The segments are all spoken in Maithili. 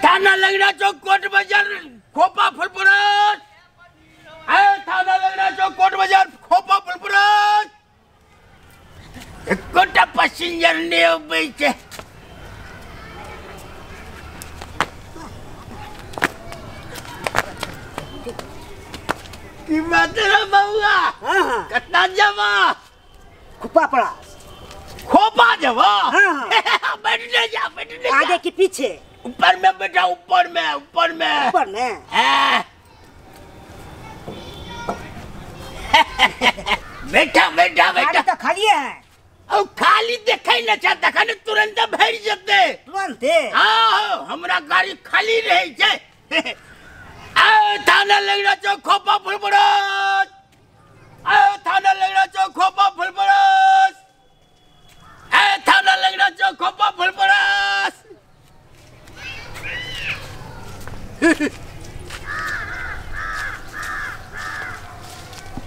थाना लगना चौक कोट बाजार खोपा फुलपरास। ए थाना लगना चौक कोट बाजार खोपा फुलपरास। एकोटा पैसेंजर नै अबै छै। की बात रे बउआ? हां कतना जमा? खोपा परास। खोपा जमा? हां। बैठने जा, बैठने जा। आगे के पीछे? ऊपर में बैठा, ऊपर में, ऊपर में। ऊपर में? हां। बैठा बैठा बैठा। तो खाली है। औ खाली देखै न छ तखन तुरंत भरि जेतै। तुरंते? हां, हमरा गाड़ी खाली रहै छै। आ थाना लगना चौक खोपा फुलपरास। आ थाना लगना चौक खोपा फुलपरास। आ थाना लगना चौक खोपा फुलपरास।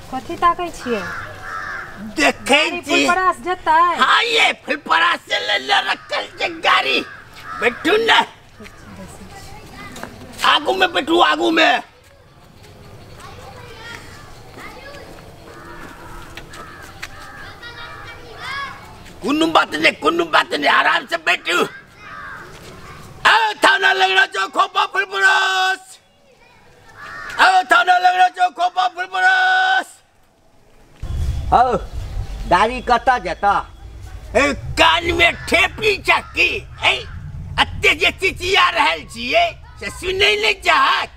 कथी ताकै छियै? देखै छी फुलपरास जेतै। हां ये फुलपरास से ले रखल छै गाड़ी। बैठू ना, आगू में बैठू, आगू में। कोनो बात नहीं, कोनो बात नहीं, आराम से बैठू। आ थाना लगना चौक खोपा फुलपरास। आ थाना लगना चौक खोपा फुलपरास। हौ गाड़ी कतऽ जेतऽ? ए कान में ठेपी चक्की ए अत्ते जे चिचिया रहल छियै से सुनै नै चाहत।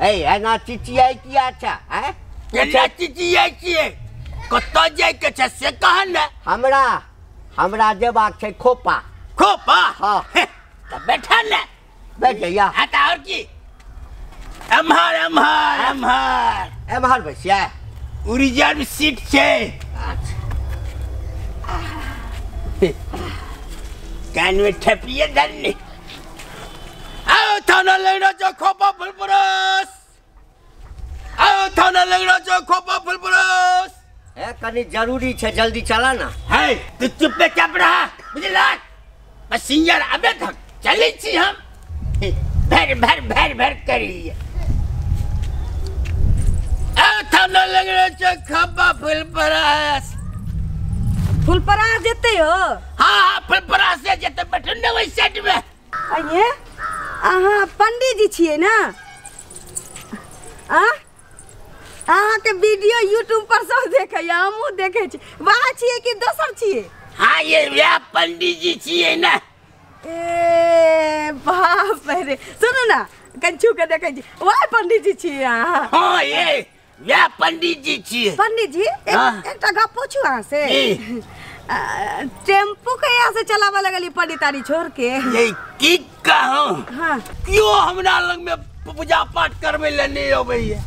ए एना चिचियाइ किया छ? हैं केना चिचियाइ छियै? कतऽ जाइके छै से कह ने। हमरा हमरा जेबाक छै खोपा। खोपा? हाँ। तऽ बैठा ने। बैठ जइया। हाँ तऽ और की? एम्हर एम्हर एम्हर एम्हर बैसिया। उ रिजर्व सीट छै। अच्छा। कान में ठेपिए धरनी। आओ थाना लगना चौक खोपा फुलपरास। आओ थाना लगना चौक खोपा फुलपरास। ए कनी जरूरी छै, जल्दी चला ना। है तू चुपे चाप रहा, बुझला? पैसेंजर आबे तक चलै छी हम। भर भर भर भर करिए। आओ थाना लगना चौक खोपा फुलपरास। फुलपरास जेतै हो? हां हां फुलपरास से जेतै। बैठू ने ओहि साइड में। आइए अहाँ पंडीजी छियै ना? आ अहाँके वीडियो यूट्यूब पर सब देखैया, हमहूँ देखै छी। वएह छियै कि दोसर छियै? हाँ ये वएह पंडीजी छियै ना। ए बाप रे, सुनू ना कनि छू के देखै छी, वएह पंडीजी छियै अहाँ? हाँ ये वएह पंडीजी छियै। पंडीजी एकटा गप पूछू अहाँ से? टेम्पू कहिया से चलाबऽ लगलियै पंडितारी छोड़ के? ये की कहूँ, हाँ क्यों हमरा लग में पूजा पाठ करबै लए नहि अबैया।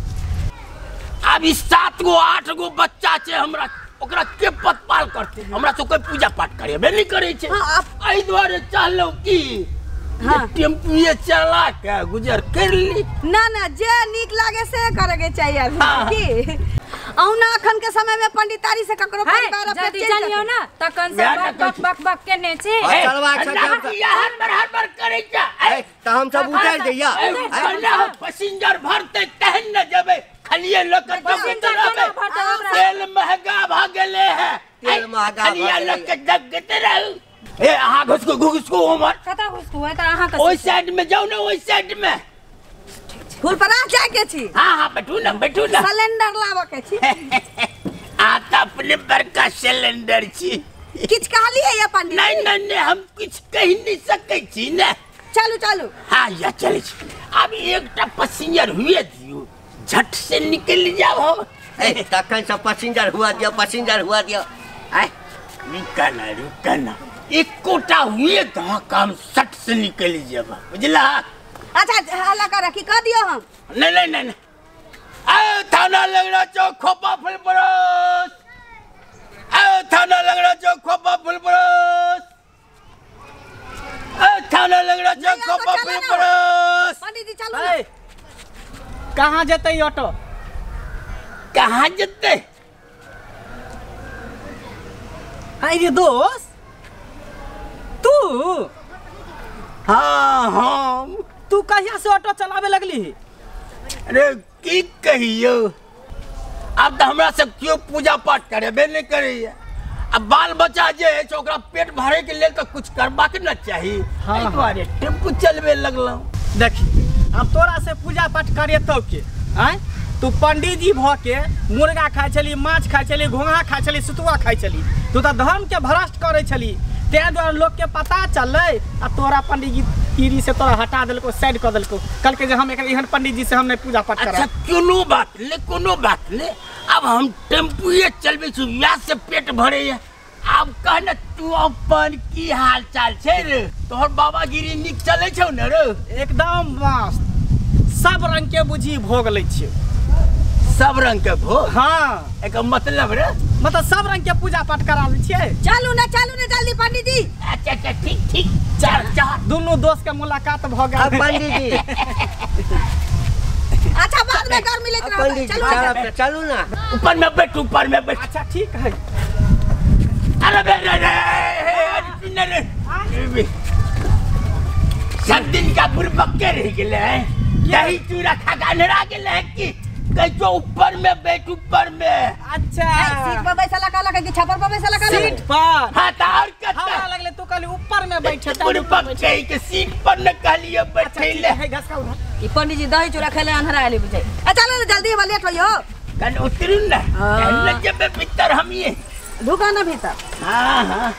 आब ई 7 गो 8 गो बच्चा छै हमरा, ओकरा के पतपाल करतै? हमरा तो कोई पूजा पाठ करेबे नहि करै छै। एहि दुआरे चाहलहुँ कि टेम्पुए चला के गुजर कर ली। ना ना, जे नीक लागे से करे के चाहिए आदमी की। औना अखन के समय में पंडितारी से ककरो परिवार अपने जल्दी चलियो ना तखन से बक बक बक के ने छै। चलवा छै हर बार हर बार करै छै। ए त हम सब उतर जइया। पैसेंजर भरतै तहन न जेबै। खलिए लोक रहबै। तेल महंगा भ गेलै है, तेल महंगा खलिए लोक के जगते रहू। ए अहाँ घुसकू घुसकू उमर। कतऽ घुसकू? है त अहाँ के ओहि साइड में जाउ ने, ओहि साइड में। फुलपरास जाय के छी? हाँ हाँ बैठू ना, बैठू ना। सिलेंडर लाबऽ के छी। आ त अपने बड़का सिलेंडर छी। किछ कहलियै या पंडीजी? नहीं नहीं नहीं, हम किछ कहि नहीं सकै छी ने। चलू चलू। हाँ या चलै छी। आब एकटा पैसेंजर हुए दियौ, झट से निकलि जाओ हम। ए तखन से पैसेंजर हुआ दियौ, पैसेंजर हुआ दियौ। आय रुका ना, रुका ना, एकोटा हुए तऽ काम सट से निकलि जेब, बुझला? अच्छा हल्ला कर की कह दियो हम। नहीं नहीं नहीं, आओ थाना लगना चौक खोपा फुलपरास। आओ थाना लगना चौक खोपा फुलपरास। आओ थाना लगना चौक खोपा फुलपरास। पंडीजी चलू ना। कहाँ जेतै ऑटो? कहाँ जेतै? अरे दोस्त तू? हाँ हम। तू तू कहिया से ऑटो चलावे लगली? अरे की कहियो, अब तो हमरा सब क्यों पूजा पाठ करेबे नहीं करैया। अब बाल बच्चा जे है ओकरा पेट भरे के लेल तो कुछ करबा के न चाही। हाँ। एहि दुआरे टेम्पू चलबे लगलहुँ। देखी अब तोरा से पूजा पाठ करेतौ के आँय, तू पंडित जी भ के मुर्गा खाइ छली, माछ खाइ छली, घोंघा खाइ छली, सुतुआ खाइ छली, तू तो धर्म के भ्रष्ट करै छली, ताहि दुआरे लोग के पता चललै आ तोरा पंडित जी से तोरा हटा देलको, साइड कऽ देलको, कहलकै जे हम एकर एहन पंडित जी से हम नहीं पूजा पाठ करब। अच्छा कोनो बात ले, कोनो बात ले, अब हम टेम्पुए चलबै छी, वएह से पेट भरैया। आब कह न तू अपन की हाल चाल छै रे? तोहर बाबागिरी नीक चलै छौ ने रे? एकदम मस्त, सब रंग के बुझी भोग लै छियै। सब रंग के भोग? हाँ। एकर मतलब रे? मतलब सब रंग के पूजा पाठ करा लै छियै। चलू ना, चलू ना जल्दी पंडित जी। अच्छा अच्छा ठीक ठीक, चल चल। दुनू दोस्त के मुलाकात भ गेल पंडित जी। अच्छा बाद में कर मिलैत रहबै, चलू चलू ना। ऊपर में बैठ, ऊपर में बैठ। अच्छा ठीक है। अरे बे रे रे रे, सब दिन का बुरबक्के रह गेलै हैं, दही चूड़ा खा के अन्हरा गेलै हैं कि कैसो ऊपर में बैठ, ऊपर में। अच्छा सीट पर बैसला कहलक कि छप्पर पर बैसला कहलक? सीट पर। हां त और कत हमरा लगले तू कहली ऊपर में बैठे, बुरबक्के के सीट पर न कहलिए बैठै ले। है घस का उधर। ई पंडित जी दही चूड़ा खेले अन्हरा आले बुझाई। आ चलो जल्दी, हम लेट होइयो। कन उतरू ना, न जबे भीतर हम ये ढुका ना भीतर। हां हां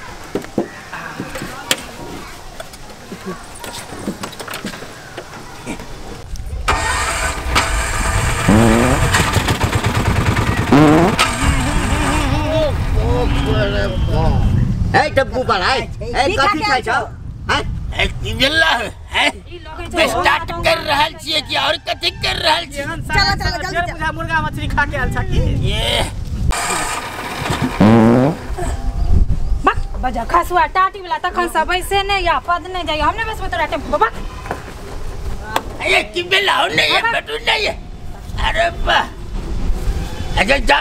ए टेम्पू पर आए, ए कथी खाइ छौ? हैं की भेल है? स्टार्ट कर रहल छियै कि और कथी कर रहल छियै? चलो चलो जल्दी चल। मुर्गा मछली खा के आयल छ की? ये बक बजा खसुआ टाटी वाला तखन सब ऐसे ने या पद नहीं जाई, हमने बस तोरा टेम्पू बक। ए की भेल हो नहीं है बेटू नहीं है। अरे बा अच्छा जा,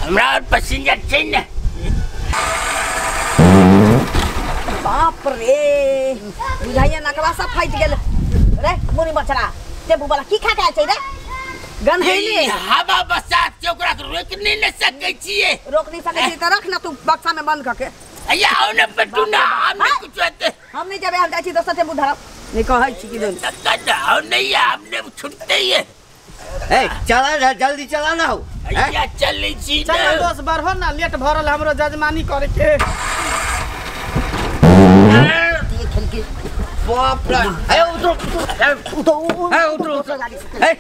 हमरा और पैसेंजर छै ने। बाप रे, बुझाइया नकवा सब फाटि गेल रे। मुनी बचरा टेम्पू वाला की खा के आयल छै रे? गन्हैली हवा बसात छै, ओकरा रोक नहीं ने सकै छियै। रोक नहीं सकै छियै त रख ना तू बक्सा में बंद करके। अया आओ ने बेटू ना, हम नहीं कुछ हेतै। हम नहीं जेबै, हम जाइ छी दोसर टेम्पू धरब। नहीं कहै छी कि दोन आओ नहीं, हमने छुटते ही है। ए चला ना, जल्दी चला ना हो। अया चलै छी। चल दोस्त बढ़ो ना, लेट भरल हमरो जजमानी करे के। बाप रे, ए उतरो उतरो उतरो उतरो गाड़ी से। ए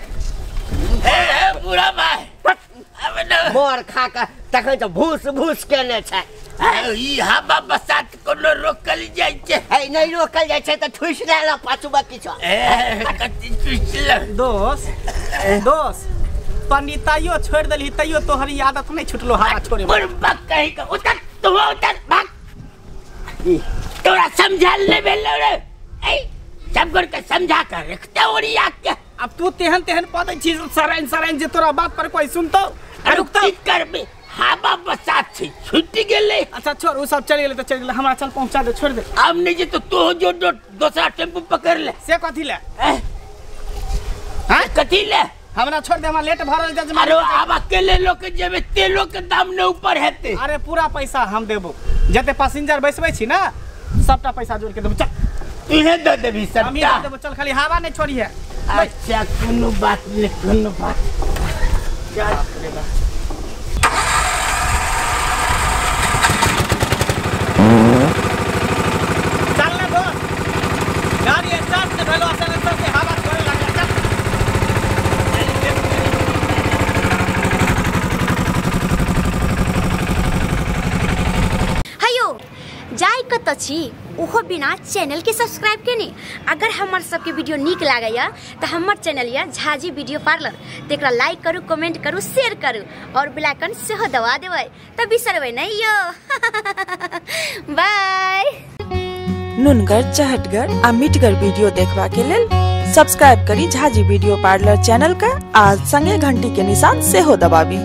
ए बुढ़ा भाई, अब न मोर खा के तखन त भूस भूस केने छै। ई हवा बसात कोनो रोकल जाइ छै? ए नहीं रोकल जाइ छै त ठुस रहल पाछू बा किछो। ए कथि ठुस? दोस्त दोस्त पंडिताइयो छोड़ देलही तैयो तोहर ई आदत नहीं छुटलो हवा छोड़े। बुढ़बा कहि के उतर, तू उतर भाग। तोरा समझाल नहीं भेलो रे। ए सब कर के समझा कर रखते ओरिया के। अब तू तेहन तेहन पदै छी सराइन सराइन जे तोरा बात पर कोई सुनतो रुकतो की करबे? हवा बसात छै, छुटि गेलै। अच्छा छोड़, उ सब चलि गेलै त चलि गेलै, हमरा चल पहुंचा दे, छोड़ दे। अब नहीं जे तो तू जो दोसरा टेम्पू पकड़ ले। से कथी ले? हां कथी ले? हमरा छोड़ दे, हमरा लेट भरल जजमान। अरे आब अकेले लोग के जेबे, तेलो के दाम ने ऊपर हेतै। अरे पूरा पैसा हम देबो, जते पैसेंजर बैसबै छी ना सबटा पैसा जोड़ के देबो। चल तूहे दे देबी सबटा, हम ही दे देबो। चल खाली हवा नहीं छोड़ी है। अच्छा कोनो बात नहीं, कोनो बात। चल रे बा। चल ना दोस्त, गाड़ी स्टार्ट से भेलो अचानक से हवा छोड़े लागल। चल हयो जाय कत छी ओहो बिना चैनल के सब्सक्राइब केने। अगर हमर सबके वीडियो नीक लागैया तो हमर चैनल या झाजी वीडियो पार्लर तेकरा लाइक करू, कमेंट करू, शेयर करू और बेल आइकन सेहो दबा देबै त बिसरबै नै यो। बाय। नुनगर, चहटगर आ मिठगर वीडियो देखबा के लेल सब्सक्राइब करी झाजी वीडियो पार्लर चैनल का आ संगे घंटी के निशान सेहो दबाबी।